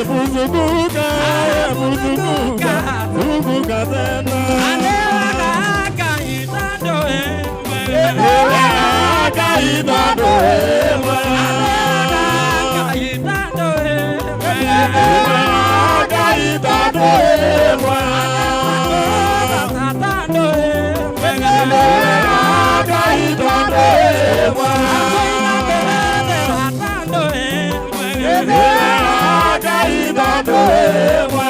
Hebu zunguka, hebu zunguka, zunguka tena. Anewaka itando Ewaka itando ewa. Itando. Ewaka itando ewa. Atando. Ewaka itando ewa. Atando. Ewaka itando ewa.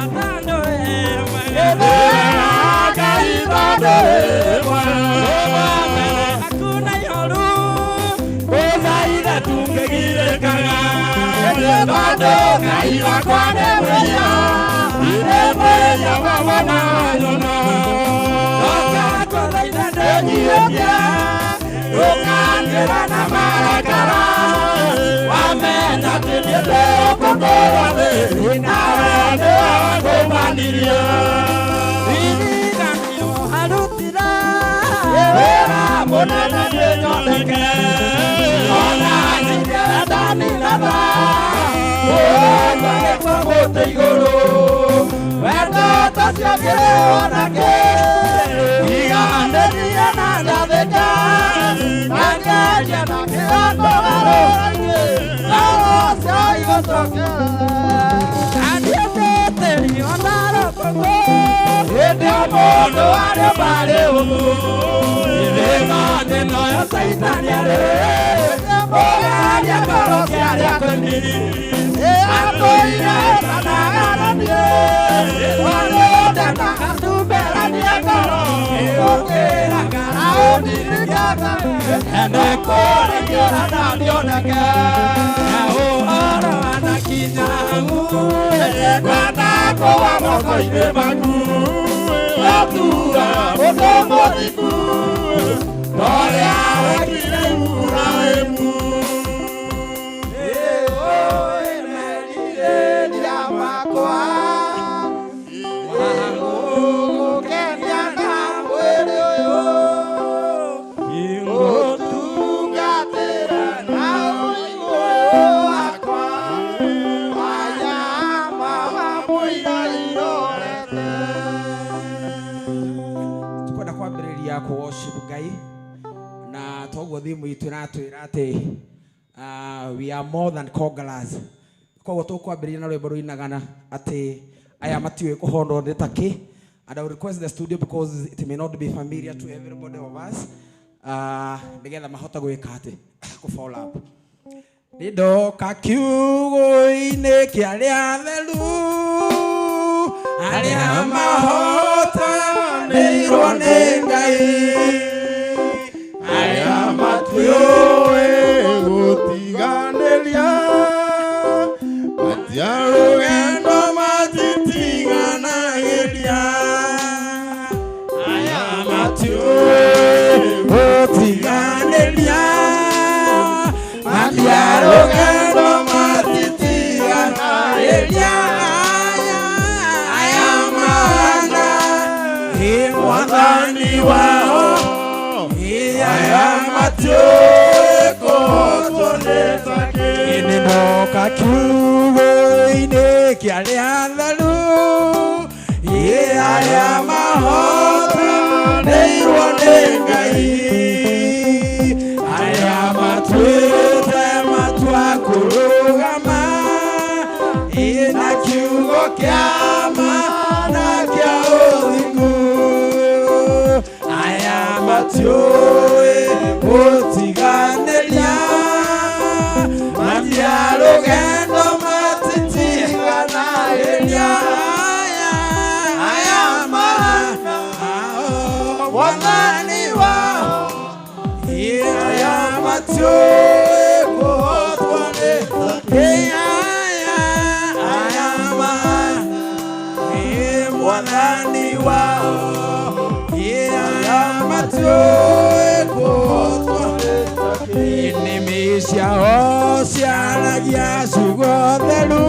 Atando. Ewaka itando ewa. Hakuna yoru. Kũthaitha tungĩgirĩkaga tondũ Ngai wakwa nĩ mũira, nĩ mũira wa wona nyona. Ũkakũthaitha. Ndĩnyihĩtie, ndũkanĩra na marakara, wamenya atĩ niĩ ndĩũkũkũrwo thĩ nawe nĩwe wangũmanirie. Iriganio arutira. Wĩra mũnene nĩnyoneke, ona nyingĩ ndaninatha, ũragĩkwo mũtĩ igũrũ, wendo tacio ngĩrĩhwo nakĩ, iganĩrie na njathĩka, na ngĩaria na kĩhooto werũ-inĩ, ngoro cio igũcoke. Adietĩrio narokoko. Hĩndĩ o mũndũ arĩ mbarĩ ũmũ, ithĩno noyo Caitani arĩ, mũgaria ngoro cia arĩa akeni, atũire tanagaranie, tondũ atumberanie ngoro, ũkĩra kana ũndirikane, ende kũrĩkĩra na ndioneke. Na ũhoro wanakinya hau. Kwenda kũwa moko-inĩ maku, watura ũndũ mũthingu, torĩa wekire Iburahĩmu. Merirĩria makwa, gũgũkenia na mwĩrĩ ũyũ, gũtungatĩra na ũigũ wakwa, wanyama wa mũira irorete. Tukwenda kwambĩrĩria kũ worship Ngai na toguo thimu itũ ĩratwĩra atĩ we are more than conquerors. Koguo tũkwambĩrĩria na rwĩmbo rũinagana atĩ aya matiũĩ kũhondwo nĩ takĩ, and I will request the studio, because it may not be familiar to everybody of us, nĩgetha mahote gwĩka atĩ kũ follow up. Nĩndoka kiugo-inĩ kĩa arĩa atheru, arĩa mahotanĩirwo nĩ Ngai, arĩa matiũĩ gũtiganĩria, matia rũgendo matitiganagĩria, aya matiũĩ gũtiganĩria, matia rũgendo matitiganagĩria, aya mana ĩ Mwathani wao, aya matiũĩ kũhotwo nĩ takĩ. Nĩndoka kiugo-inĩ kĩa arĩa atheru, ĩ arĩa mahotanĩirwo nĩ Ngai, arĩa matuĩte matua kũrũgama ĩ na kiugo kĩa ma na kĩa ũthingu, aya matiũĩ gũtiganĩria, matia rũgendo matitiganagĩria, aya aya mana Mwathani wao, aya matiũĩ kũhotwo nĩ aya aya mana Mwathani wao, aya matiũĩ kũhotwo. Nĩmĩ ciao ciaragia ciugo theru,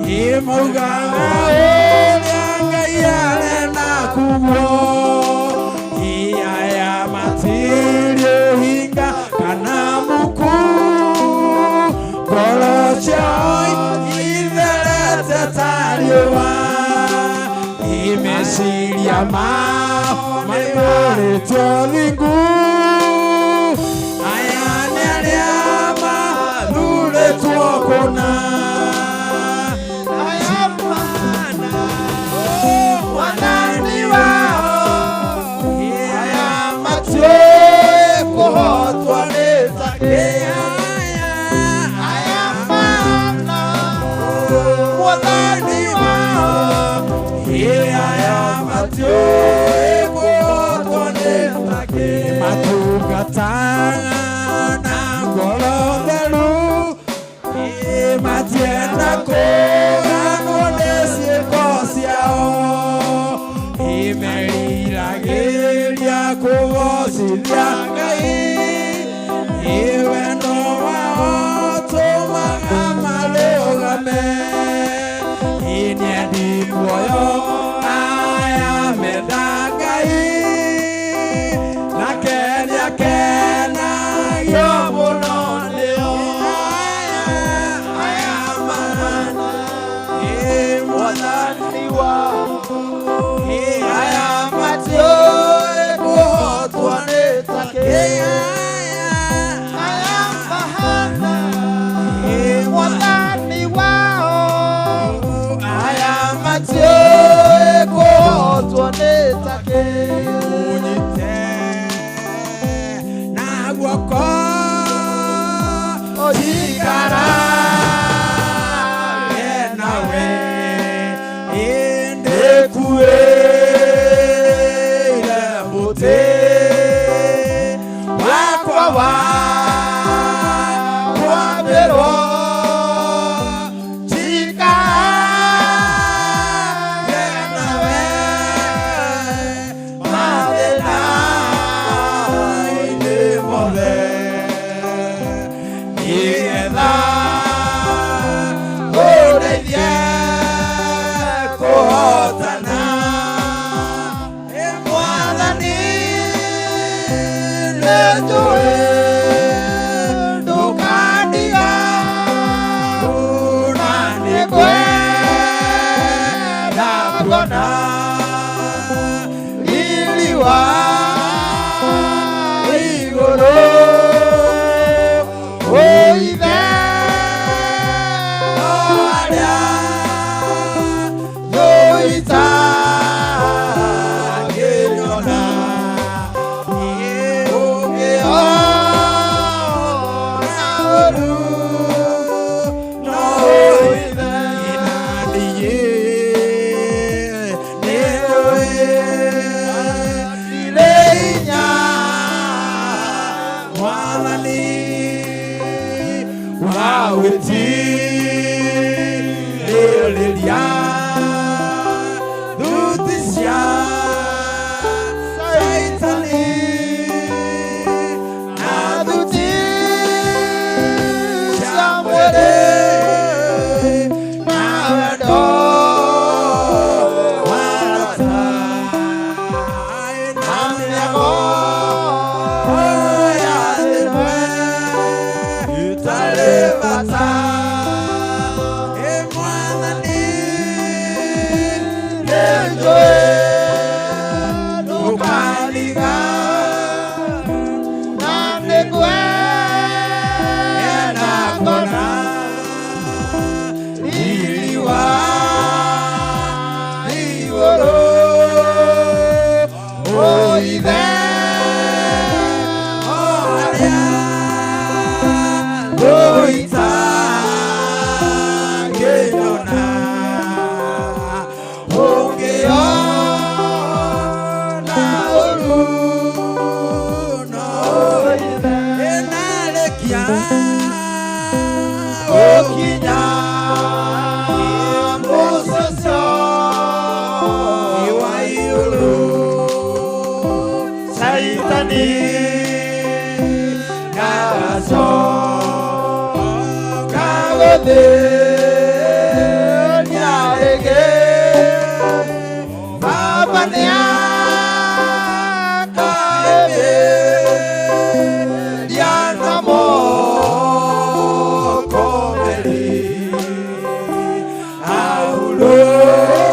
imaugaga ũrĩa Ngai arenda kuguo, aya matirĩ ũhinga kana muku, ngoro. Meciria mao maihũrĩte ũthingu. Aya nĩ arĩa mathurĩtwo kũna. Aya mahana Mwathani wao. Aya matiũĩ kũhotwo nĩ takĩ. Aya mahana Mwathani wao. Aya matiũĩ kũhotwo nĩ takĩ. Matungataga na ngoro theru, matienda kũũragwo nĩ ciĩko ciao. Imeriragĩria kũgocithia Ngai, wendo wao tũmaga marũgame. Nĩendi muoyo aya menda Ngai, nake nĩakenagio mũno nĩo. Aya mahana Mwathani wao. Aya matiũĩ kũhotwo nĩ takĩ. Aya mahana Mwathani wao. Aya matiũĩ kũhotwo nĩ takĩ. Ũnyite na guoko njikarage nawe, ndĩkuĩire mũtĩ wakwa wa kwambĩrwo, njikarage nawe mathĩna-inĩ mothe, nĩgetha ũndeithie kũhotana. Ĩ Mwathani, Nĩnjũĩ ndũkandiga, na nĩngwenda kuona riri wa igũrũ. Ũithe arĩa thũitangĩnyona, ũngĩona ũru no ũithe. Ndirĩ hinya. Mwathani wa gwĩtirĩrĩria thuti cia Saitani Na thuti cia mwĩrĩ na wendo wa rata na mĩago ya thĩmwe itarĩ bata. Ĩ Mwathani, Nĩnjũĩ ndũkandiga, na nĩngwenda kuona riri wa igũrũ. Ũithe arĩa thũitangĩnyona, ũngĩona ũru no ũithe ĩnarekia gũkinya mũcoco wa igũrũ. Saitani Ndagacoka gũthĩnia rĩngĩ. Baba nĩakaĩmĩria na moko merĩ, ahurũkie.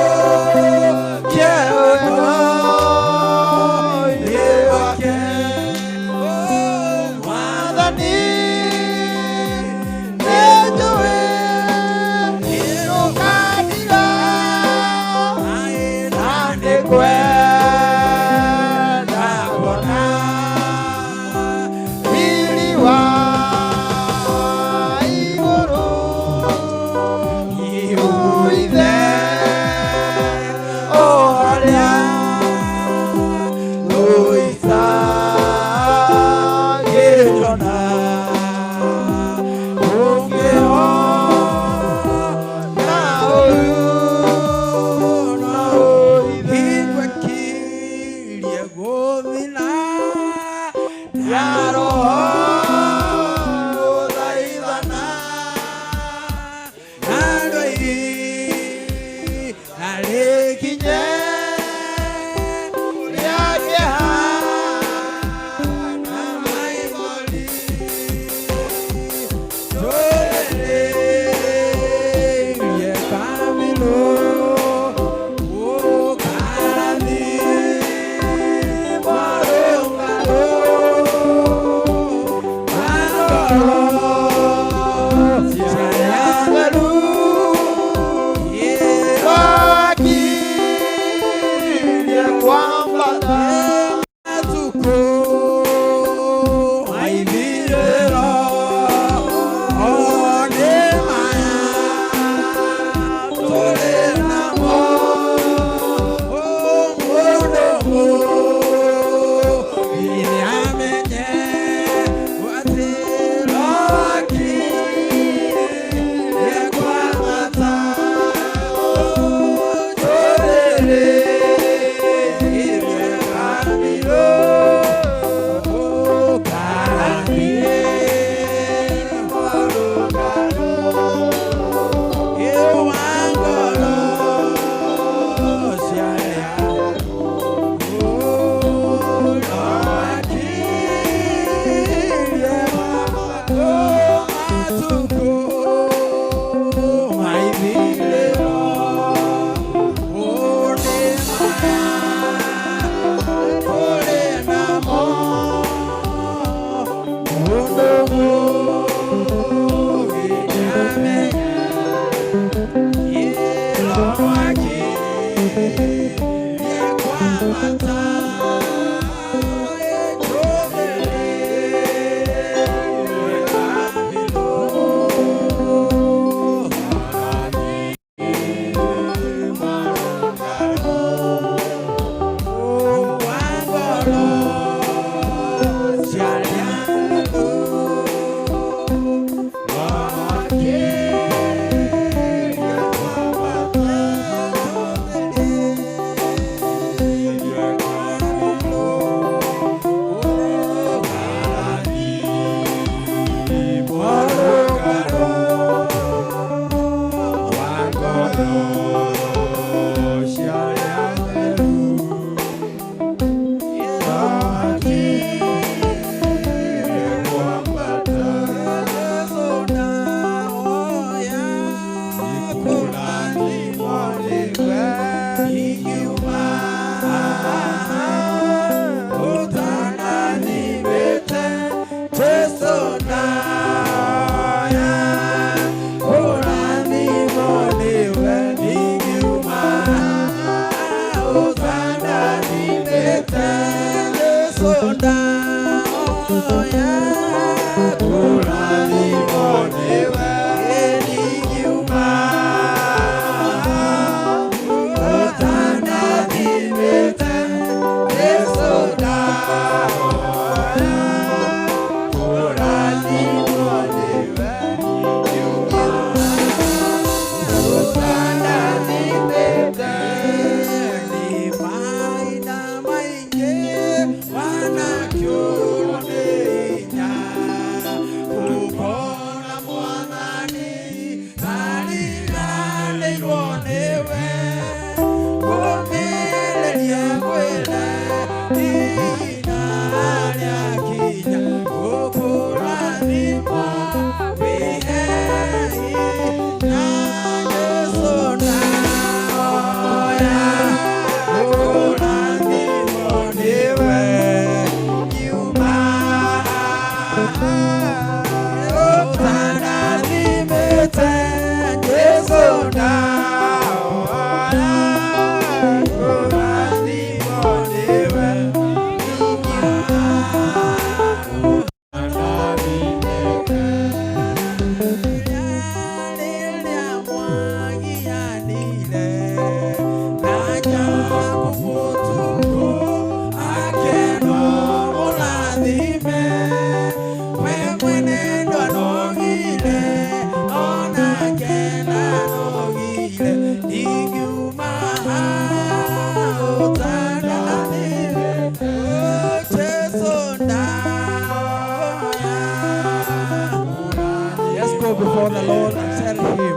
the Lord and tell him.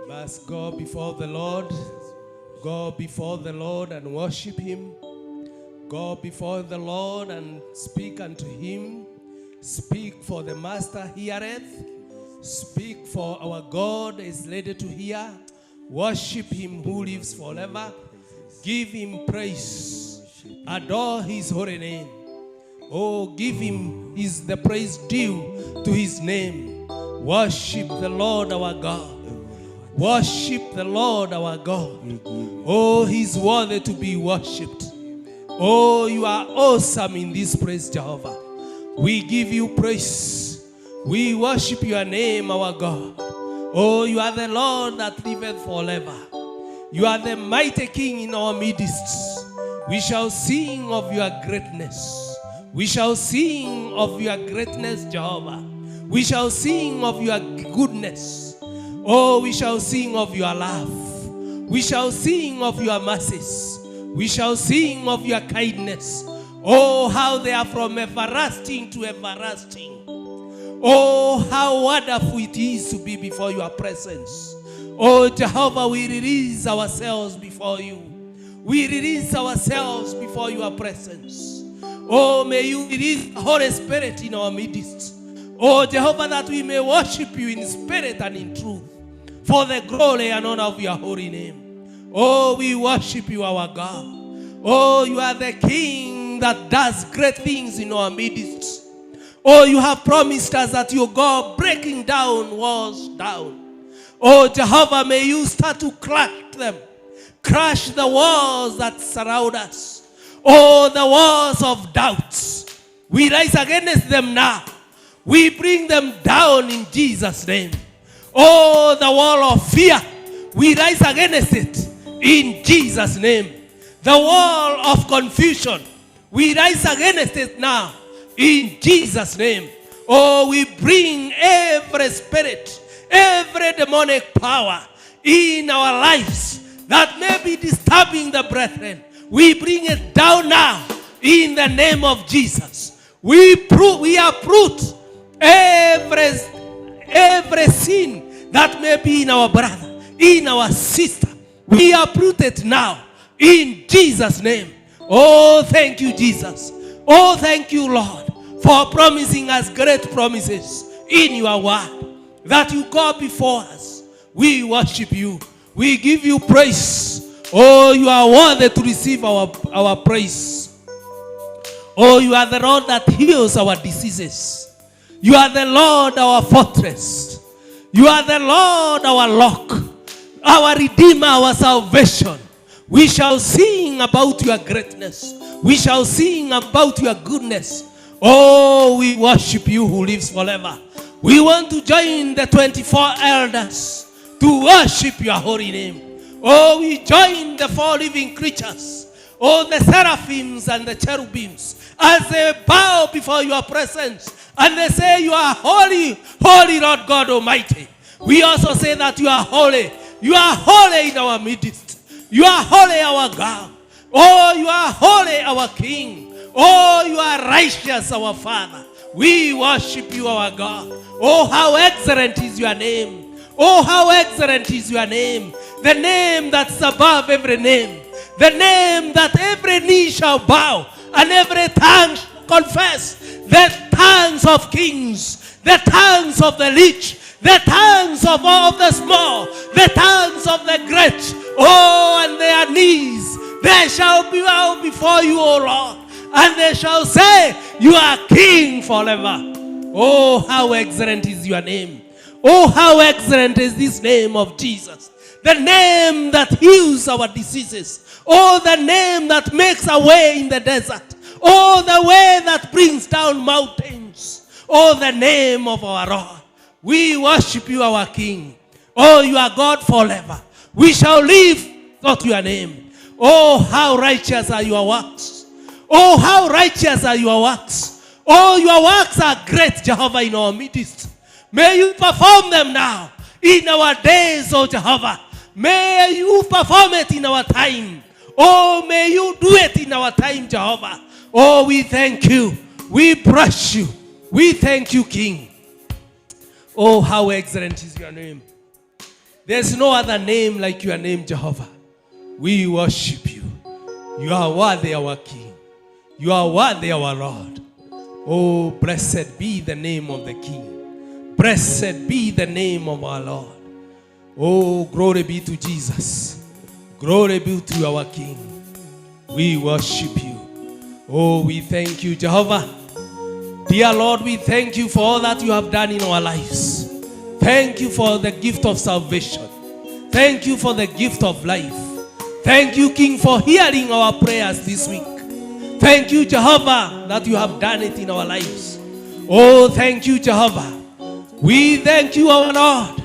Must go before the Lord, go before the Lord and worship him. Go before the Lord and speak unto him. Speak, for the Master heareth. Speak, for our God is ready to hear. Worship him who lives forever. Give him praise. Adore his holy name. Oh, give him the praise due to his name. Worship the Lord our God. Worship the Lord our God. Oh, he's worthy to be worshipped. Oh, you are awesome in this place, Jehovah. We give you praise. We worship your name, our God. Oh, you are the Lord that liveth forever. You are the mighty King in our midst. We shall sing of your greatness. We shall sing of your greatness, Jehovah. We shall sing of your goodness. Oh, we shall sing of your love. We shall sing of your mercies. We shall sing of your kindness. Oh, how they are from everlasting to everlasting. Oh, how wonderful it is to be before your presence. Oh, Jehovah, we release ourselves before you. We release ourselves before your presence. Oh, may you release the Holy Spirit in our midst. Oh, Jehovah, that we may worship you in spirit and in truth, for the glory and honor of your holy name. Oh, we worship you, our God. Oh, you are the King that does great things in our midst. Oh, you have promised us that you go breaking down walls down. Oh, Jehovah, may you start to crack them. Crush the walls that surround us. Oh, the walls of doubts. We rise against them now. We bring them down in Jesus' name. Oh, the wall of fear. We rise against it in Jesus' name. The wall of confusion. We rise against it now in Jesus' name. Oh, we bring every spirit, every demonic power in our lives that may be disturbing the brethren. We bring it down now in the name of Jesus. We uproot every sin that may be in our brother, in our sister. We uproot it now in Jesus' name. Oh, thank you, Jesus. Oh, thank you, Lord, for promising us great promises in your word, that you go before us. We worship you. We give you praise. Oh, you are worthy to receive our praise. Oh, you are the Lord that heals our diseases. You are the Lord, our fortress. You are the Lord, our rock, our Redeemer, our salvation. We shall sing about your greatness. We shall sing about your goodness. Oh, we worship you who lives forever. We want to join the 24 elders to worship your holy name. Oh, we join the four living creatures, oh, the seraphims and the cherubims, as they bow before your presence and they say, you are holy, holy Lord God Almighty. We also say that you are holy. You are holy in our midst. You are holy, our God. Oh, you are holy, our King. Oh, you are righteous, our Father. We worship you, our God. Oh, how excellent is your name. Oh, how excellent is your name. The name that's above every name. The name that every knee shall bow and every tongue confess. The tongues of kings, the tongues of the rich, the tongues of all the small, the tongues of the great. Oh, and their knees, they shall bow before you, O Lord. And they shall say, you are King forever. Oh, how excellent is your name. Oh, how excellent is this name of Jesus. The name that heals our diseases. Oh, the name that makes a way in the desert. Oh, the way that brings down mountains. Oh, the name of our Lord. We worship you, our King. Oh, you are God forever. We shall live not your name. Oh, how righteous are your works. Oh, how righteous are your works. Oh, your works are great, Jehovah, in our midst. May you perform them now in our days, oh Jehovah. May you perform it in our time. Oh, may you do it in our time, Jehovah. Oh, we thank you. We bless you. We thank you, King. Oh, how excellent is your name. There's no other name like your name, Jehovah. We worship you. You are worthy, our King. You are worthy, our Lord. Oh, blessed be the name of the King. Blessed be the name of our Lord. Oh, glory be to Jesus. Glory be to our King. We worship you. Oh, we thank you, Jehovah. Dear Lord, we thank you for all that you have done in our lives. Thank you for the gift of salvation. Thank you for the gift of life. Thank you, King, for hearing our prayers this week. Thank you, Jehovah, that you have done it in our lives. Oh, thank you, Jehovah. We thank you, our Lord.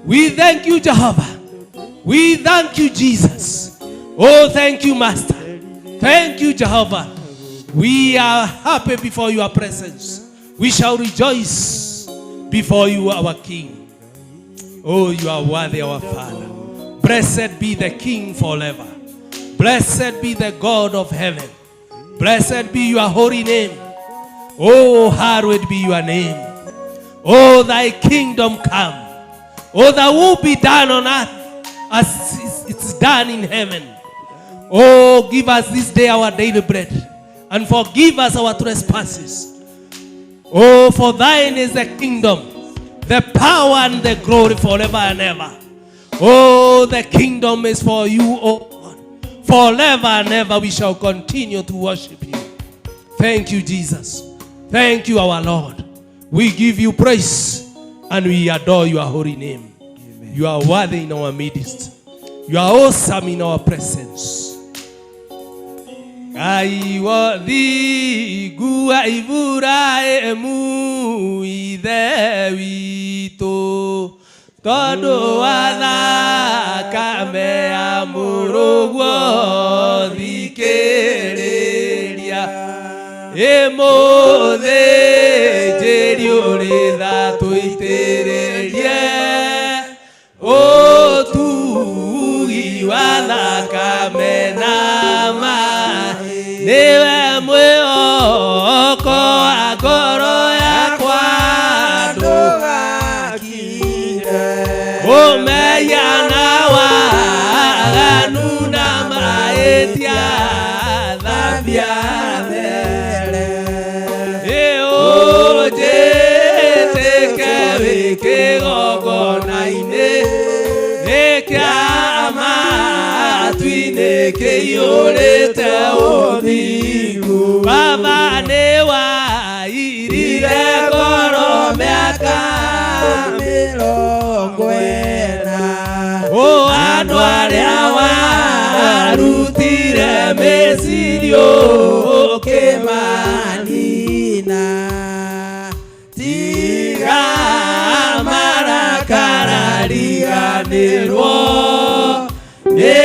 We thank you, Jehovah. We thank you, Jesus. Oh, thank you, Master. Thank you, Jehovah. We are happy before your presence. We shall rejoice before you, our King. Oh, you are worthy, our Father. Blessed be the King forever. Blessed be the God of heaven. Blessed be your holy name. Oh, hallowed be your name. Oh, thy kingdom come. Oh, thy will be done on earth as it's done in heaven. Oh, give us this day our daily bread and forgive us our trespasses. Oh, for thine is the kingdom, the power and the glory forever and ever. Oh, the kingdom is for you, oh God. Forever and ever we shall continue to worship you. Thank you, Jesus. Thank you, our Lord. We give you praise and we adore your holy name. Amen. You are worthy in our midst. You are awesome in our presence. Ngai wothingu wa Iburahĩmu ithe witũ, tondũ wa thakame ya mũrũguo thikĩrĩria ĩmũthĩnjĩri ũrĩ tha tũitĩrĩrie ũtugi wa thakame na maĩ nĩwe mwĩhoko wa ngoro yakwa Ndũgakire. Ũmenya na waganu na mahĩtia thambia There. Ũnjĩtĩke wĩ kĩgongona-inĩ nĩkĩa matu-inĩ kĩiyũrĩte ũthingu. Baba nĩ wairire ngoro mĩaka 40. O andũ arĩa warutire Misiri ũkĩmanina. Nina. Tiga marakara riganĩrwo nĩ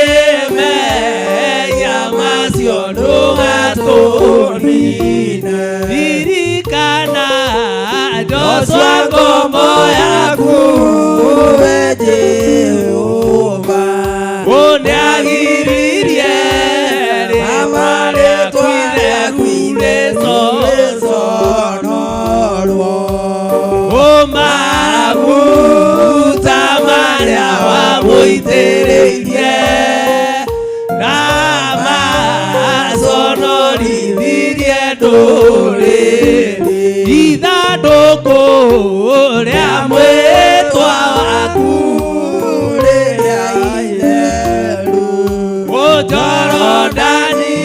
mehia macio ndũgatũnine. Ririkana Joshua ngombo yaku We Jehova. Ũnĩagiririe rĩĩtwa rĩaku itheru rĩconorwo. Maguta marĩa wamũitĩrĩirie na maconorithirie ndũrĩrĩ ithandũkũ rĩa mwĩtwa waku Rĩrĩa itheru. O Jorodani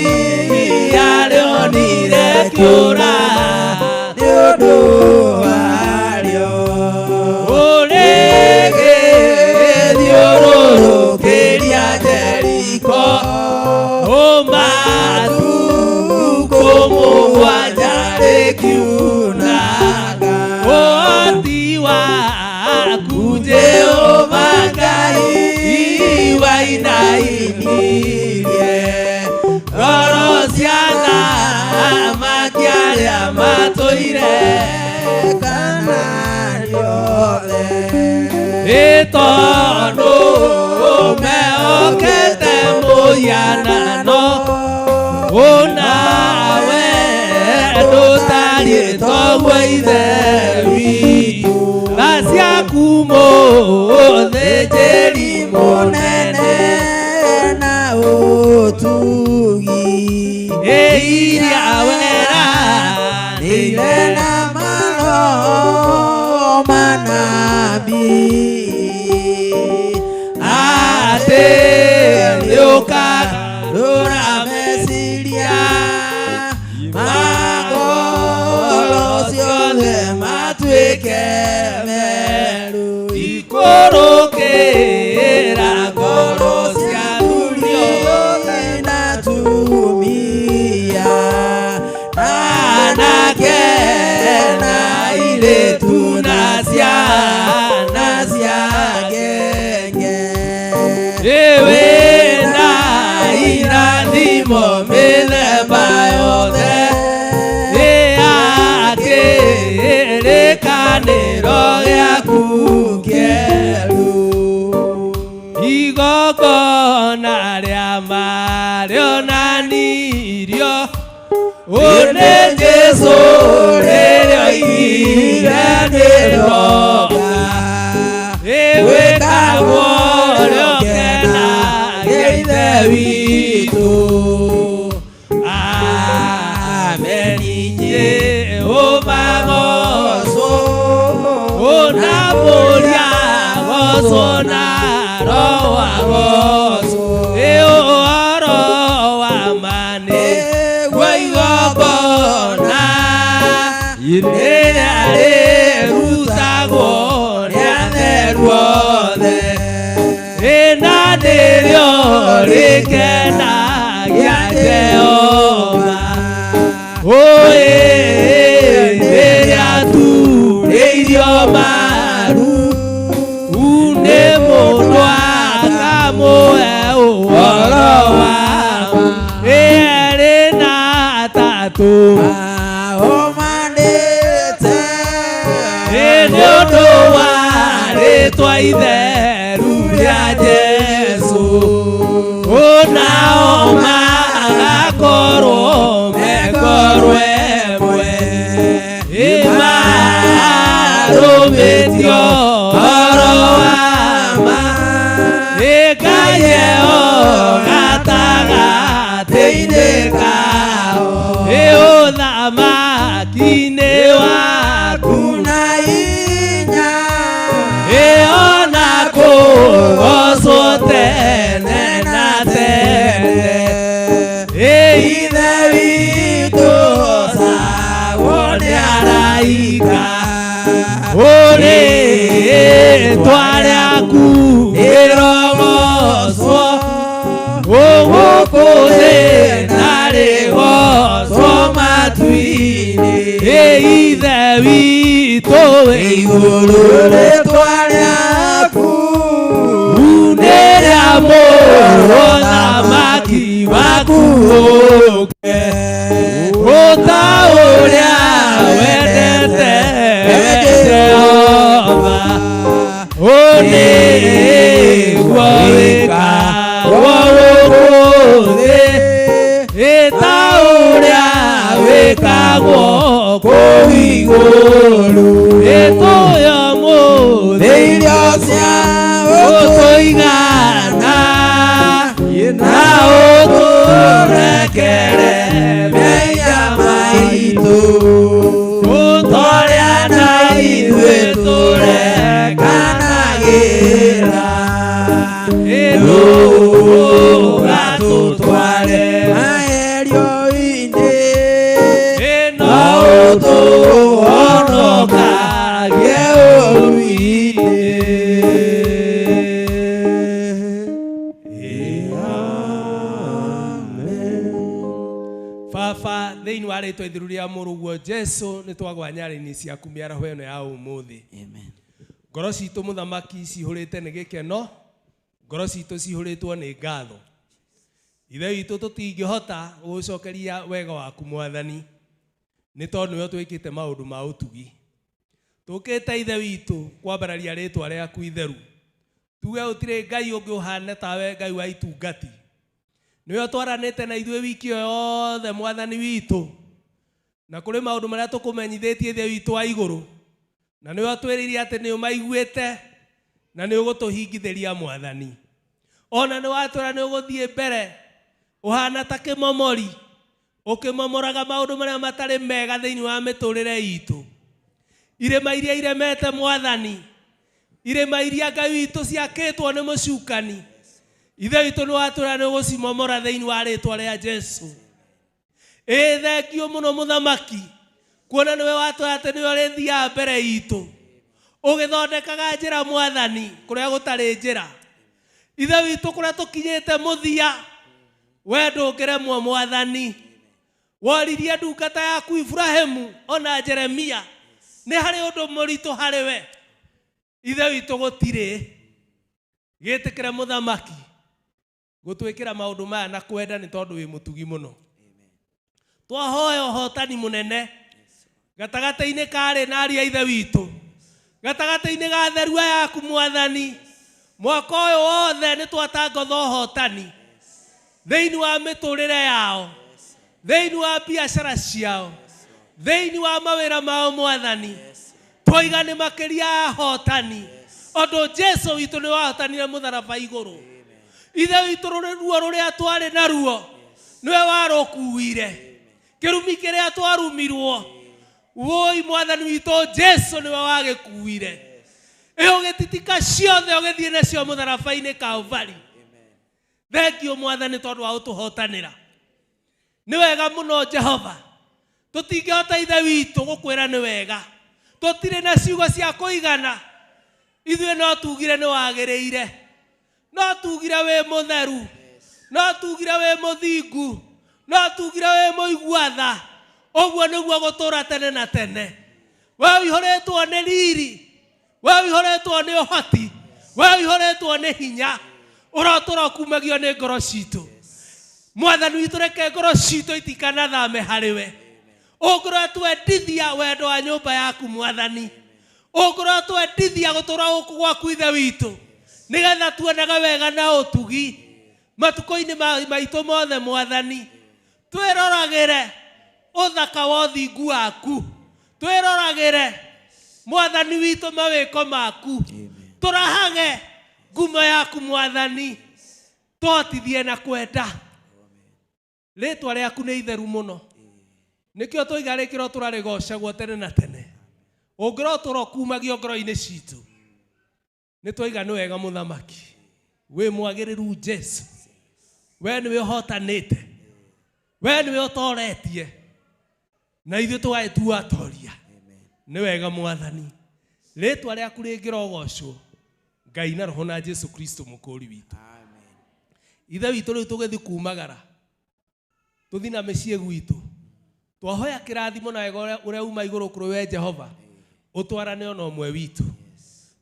arĩonire kĩũra Nĩ ũndũ warĩo. Ũrĩgĩthiũrũrũkĩria Jeriko matukũ mũgwanja rĩkiunanga ũhoti waku Jehova Ngai matũire kana riothe ĩtondũ mehokete mũhianano ũnawe ndũtariĩ toguo Ithe witũ tha ciaku mũthĩnjĩri mũnene na ũtugi ĩiria wera nĩire na maroho manabii atĩ nĩũkagarũra meciria ma ngoro ciothe matuĩke meru ikũrũkĩra ngoro cia athuri othe na atumia na anake na airĩtu na ciana cia ngenge ĩwĩ na irathimo mĩthemba yothe ĩakĩrĩkanĩro gĩaku kĩerũ igongona rĩa marĩonanirio nĩ Jesũ rĩrĩa oigire nĩroka ĩwĩkagwo rĩokenagia Ithe witũ Ameni Jehova gocwo ona mũria gocwo na Roho wa gocwo ĩ ũhoro wa ma nĩguo igongona rĩrĩa rĩrutagwo nĩ atheru othe ĩna nĩrĩo rĩkenagia Jehova Oe rĩrĩa turĩirio maru nĩ mũndũ akamũhe ũhoro wa ĩerĩ na tatũ Ahomanĩte ĩ nĩ ũndũ wa rĩtwa itheru rĩa Jesũ onao magakorwo mekorwo ĩmwe ĩmarũmĩtio ũhoro wa ma Ngai eo gatagatĩ-inĩ kao ĩ ũthamaki-inĩ waku na hinya ĩona kũgocwo tene na tene ĩ Ithe witũ cagwo nĩ araika ũrĩtwa rĩaku rĩrogocwo gũkũ thĩ na rĩgocwo matu-inĩ ĩ Ithe witũ wĩ igũrũ rĩtwa rĩaku nĩ rĩa mũthamaki waku ũke ũta ũrĩa wendete Jehova ũnĩguo wĩkagwo gũkũ thĩ ĩta ũrĩa wĩkagwo kũu igũrũ ĩtũyo mũthĩ irio cia ũtũigana na ũtũrekere mehia maitũ ũtorĩa na ithuĩ tũrekanagĩra ĩndũgatũtware magerio-inĩ ĩno ũtũhonokagie ũũru-inĩ. Baba thĩinĩ wa rĩtwa itheru rĩa mũrũguo Jesũ nĩ twagwa nyarĩinĩ ciaku mĩaraho ĩno ya ũmũthĩ Amen. ngoro citũ mũthamaki cihũrĩte nĩ gĩkeno ngoro citũ cihũrĩtwo nĩ ngatho Ithe witũ tũtingĩhota gũgũcokeria wega waku mwathani Nĩ tondũ nĩwe twĩkĩte maũndũ ma ũtugi. Tũkĩte Ithe witũ kwambararia rĩtwa rĩaku itheru. Tuge gũtirĩ Ngai ũngĩ ũhana tawe, Ngai wa itungati. Nĩwe twaranĩte na ithuĩ wiki ĩyo yothe, Mwathani witũ. Na kũrĩ maũndũ marĩa tũkũmenyithĩtie, Ithe witũ wa igũrũ. Na nĩwe twĩrĩire atĩ nĩ ũmaiguĩte na nĩ ũgũtũhingithĩria, Mwathani. Ona nĩ watwĩra nĩ ũgũthiĩ mbere ũhana ta kĩmomori, ũkĩmomoraga maũndũ marĩa matarĩ mega thĩinĩ wa mĩtũrĩre itũ. Irĩma iria iremete, Mwathani, irĩma iria, Ngai witũ, ciakĩtwo nĩ mũcukani, Ithe witũ, nĩ watwĩra nĩ ũgũcimomora thĩinĩ wa rĩtwa rĩa Jesu. Ĩ thengio mũno, Mũthamaki, kuona nĩwe watwĩra atĩ nĩwe ũrĩthiaga mbere itũ ũgĩthondekaga njĩra, Mwathani, kũrĩa gũtarĩ njĩra. Ithe witũ, kũrĩa tũkinyĩte mũthia, we ndũngĩremwo, Mwathani. Woririe ndungata yaku Iburahĩmu ona Jeremia, nĩ harĩ ũndũ mũritũ harĩ we? Ithe witũ, gũtirĩ. Gĩtĩkĩre, Mũthamaki, gũtwĩkĩra maũndũ maya na kwenda, nĩ tondũ wĩ mũtugi mũno. Twahoya ũhotani mũnene gatagatĩ-inĩ ka arĩ na ariũ a Ithe witũ, gatagatĩ-inĩ ga therua yaku, Mwathani. Mwaka ũyũ wothe nĩ twatangotha ũhotani thĩinĩ wa mĩtũrĩre yao, thĩinĩ wa biacara ciao, thĩinĩ wa mawĩra mao, Mwathani. Twoiga nĩ makĩria ahotani, ũndũ Jesu witũ nĩ wahotanire mũtharaba igũrũ. Ithe witũ, ruo rũrĩa twarĩ naruo nĩwe warũkuire, kĩrumi kĩrĩa twarumirwo, woi Mwathani witũ Jesu nĩwe wagĩkuire. Ĩ ũgĩtitika ciothe, ũgĩthiĩ nacio mũtharaba-inĩ Kalvari. Thengio, Mwathani, tondũ wa ũtũhotanĩra. Nĩ wega mũno, Jehova. Tũtingĩhota, Ithe witũ, gũkwĩra nĩ wega. Tũtirĩ na ciugo cia kũigana. Ithuĩ no tugire nĩ wagĩrĩire, no tugire wĩ mũtheru, no tugire wĩ mũthingu, no tugire wĩ mũigua tha. Ũguo nĩguo gũtũra tene na tene. We ũihũrĩtwo nĩ riri, we ũihũrĩtwo nĩ ũhoti, we ũihũrĩtwo nĩ hinya, ũrotũra ũkumagio nĩ ngoro citũ. Mwathani witũ, reke ngoro citũ itikanathame harĩ we. Ũngĩrora twendithia wendo wa nyũmba yaku, Mwathani, ũngĩrora twendithia gũtũra gũkũ gwaku, Ithe witũ, nĩgetha tuonaga wega na ũtugi matukũ-inĩ maitũ mothe. Mwathani, twĩroragĩre ũthaka wa ũthingu waku, twĩroragĩre, Mwathani witũ, mawĩko maku, tũrahage ngumo yaku, Mwathani, tũhotithie na kwenda rĩtwa rĩaku nĩ itheru mũno. Nĩkĩo tũiga rĩkĩro tũrarĩgocagwo tene na tene. Ũngĩrwo tũrokumagio ngoro-inĩ citũ, nĩ twaiga nĩ wega. Mũthamaki, wĩ mwagĩrĩru. Jesu, we nĩwe ũhotanĩte, we nĩwe ũtoretie, na ithuĩ tũgagĩtua atoria. Nĩ wega, Mwathani. Rĩtwa rĩaku rĩngĩrogocwo, Ngai na Roho na Jesu Kristo mũkũri witũ. Ithe witũ, rĩu tũgĩthiĩ kumagara, tũthi na mĩciĩ gwitũ, twahoya kĩrathimo na wega ũrĩa uma igũrũ kũrĩ we Jehova, ũtwarane ona ũmwe witũ.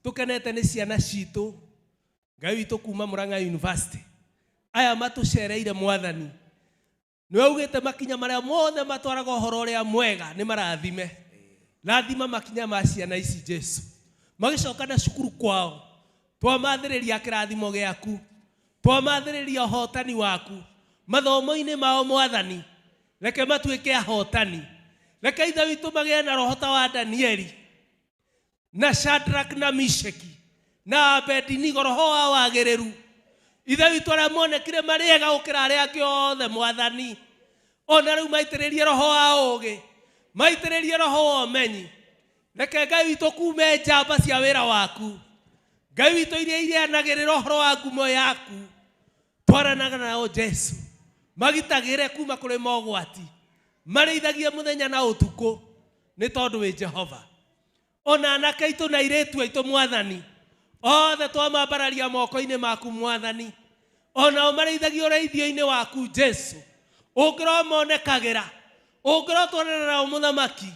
Tũkenete nĩ ciana citũ, Ngai witũ, kuma Murang'a University, aya matũcereire. Mwathani, nĩwe ugĩte makinya marĩa mothe matwaraga ũhoro ũrĩa mwega nĩ marathime. Rathima makinya ma ciana ici, Jesu, magĩcoka na cukuru kwao. Twamathĩrĩria kĩrathimo gĩaku, twamathĩrĩria ũhotani waku mathomo-inĩ mao. Mwathani, reke matuĩke ahotani. Reke, Ithe witũ, magĩe na roho ta wa Danieli na Shadrach na Misheki na Abedinigo, roho wa wagĩrĩru, Ithe witũ, arĩa monekire marĩ ega gũkĩra arĩa angĩ othe. Mwathani, ona rĩu maitĩrĩrie roho wa ũũgĩ, maitĩrĩrie roho wa ũmenyi. Reke, Ngai witũ, kume njamba cia wĩra waku, Ngai witũ, iria ireanagĩrĩra ũhoro wa ngumo yaku. Twaranaga nao, Jesu, magitagĩre kuma kũrĩ mogwati, marĩithagie mũthenya na ũtukũ, nĩ tondũ wĩ Jehova. Ona anake aitũ na airĩtu aitũ, Mwathani, othe twamambararia moko-inĩ maku. Mwathani, onao marĩithagie ũrĩithio-inĩ waku. Jesu, ũngĩrwo monekagĩra, ũngĩrwo twarana nao, Mũthamaki,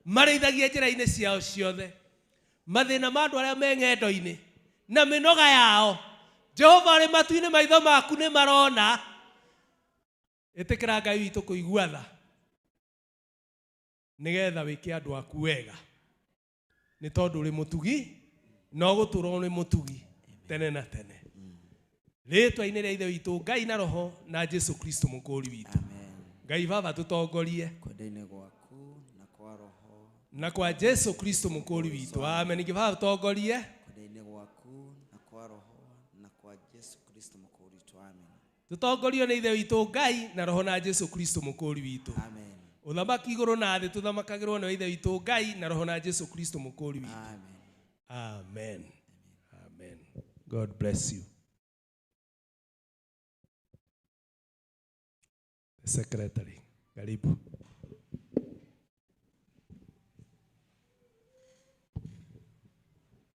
marĩithagie njĩra-inĩ ciao ciothe. Mathĩna ma andũ arĩa me ng'endo-inĩ na mĩnoga yao, Jehova ũrĩ matu-inĩ, maitho maku nĩ marona. Ĩtĩkĩra, Ngai witũ, kũigua tha. Nĩgetha wĩke andũ aku wega. Nĩ tondũ ũrĩ mũtugi, na ũgũtũũra ũrĩ mũtugi tene na tene. Rĩtwa-inĩ rĩa Ithe witũ Ngai na Roho na Jesu Kristo mũkũũri witũ. Amen. Ngai Baba tũtongorie Kwenda-inĩ gwaku na kwa Roho na kwa Jesu Kristo mũkũũri witũ. Amen. Ningĩ Baba tũtongorie kwenda-inĩ gwaku na kwa Roho na kwa Jesu Kristo mũkũũri witũ. Amen. tũtongorio nĩ Ithe witũ Ngai na Roho na Jesu Kristo mũkũũri witũ. Amen. Ũthamaki igũrũ na thĩ tũthamakagĩrwo nĩ Ithe witũ Ngai na Roho na Jesu Kristo mũkũũri witũ. Amen. Amen. Amen. God bless you. The secretary, karibu.